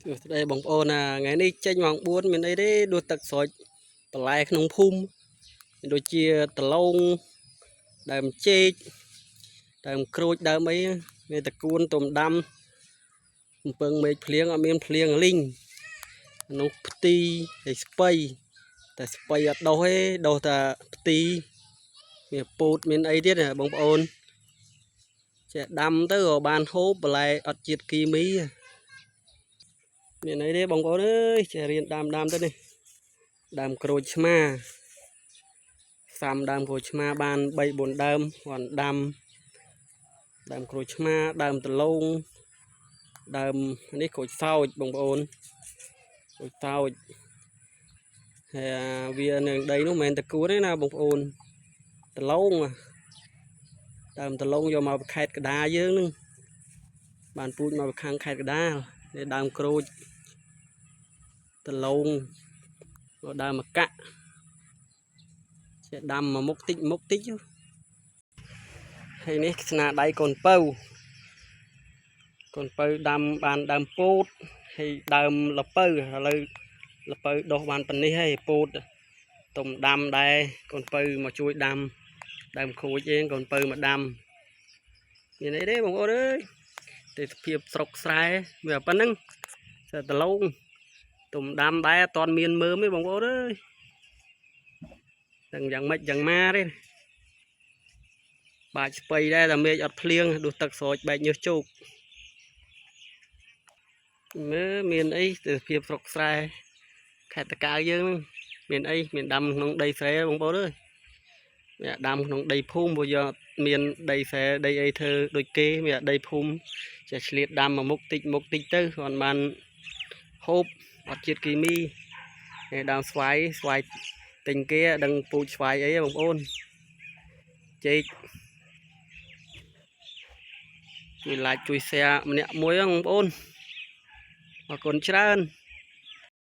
សួស្តីបងប្អូនណាថ្ងៃនេះចេញម៉ោង4មានអីទេដួសទឹកស្រោចបន្លែក្នុងភូមិមានដូចជាដឡងដើមចេកដើមក្រូចដើមអីមានតកួនទុំដាំកំពឹងមេឃភ្លៀងអត់មានភ្លៀងលីងនោះផ្ទីហើយស្ពៃតែស្ពៃអត់ដុះទេដុះតែផ្ទីមានពោតមានអីទៀតណាបងប្អូនចេះដាំទៅក៏បានហូបបន្លែអត់ជាតិគីមីមានអីទេបងប្អូនអើយចេះរៀនដាំដាំទៅនេះ ដើមក្រូចឆ្មាសាំដើមក្រូចឆ្មាបាន3 4ដើមគាត់ដាំដើមក្រូចឆ្មាដើមដលងដើមនេះក្រូចសោចបងប្អូនក្រូចសោចហើយអាវានៅដីនោះមិនមែនតកួនទេណាបងប្អូនដលងដើមដលងយកមកខេត្តកដាយើងនឹងបានពូជមកពីខាងខេត្តកដាលនេះដើមក្រូចដលងដើមម្កាក់ចេះដាំមួយមុខតិចមុខតិច ហើយនេះស្នាដៃកូនពៅកូនពៅដាំបានដើមពោតហើយដើមលពៅឥឡូវលពៅដុះបានប៉ុណ្នេះហើយពោតទុំដាំដែរកូនពៅមកជួយដាំដើមក្រូចឯងកូនពៅមកដាំមានអីទេបងប្អូនអើយទេសភាពស្រុកស្រែវាប៉ុណ្្នឹងសើតឡងទុំដាំដែរអត់ទាន់មានមើមទេបងប្អូនអើយទាំងយ៉ាងម៉េចយ៉ាងម៉ាទេបាច់ស្ពៃដែរតែមេឃអត់ភ្លៀងដួសទឹកស្រោចបែកញើសជោគ មើលមានអីទេសភាពស្រុកស្រែខេត្តតាកែវយើងហ្នឹងមានអីមានដាំក្នុងដីស្រែបងប្អូនអើយមានដាំក្នុងដីភូមិព្រោះយើងអត់មានដីស្រែដីអីធ្វើដូចគេមានដីភូមិចេះឆ្លៀតដាំមួយមុខតិចមុខតិចទៅគាត់បានហូបអត់ជាតិគីមីហើយដើមស្វាយស្វាយទិញគេដឹងពូជស្វាយអីបងប្អូនចេកជួយ like ជួយ share ម្នាក់មួយហ្នឹងបងប្អូនអរគុណច្រើន។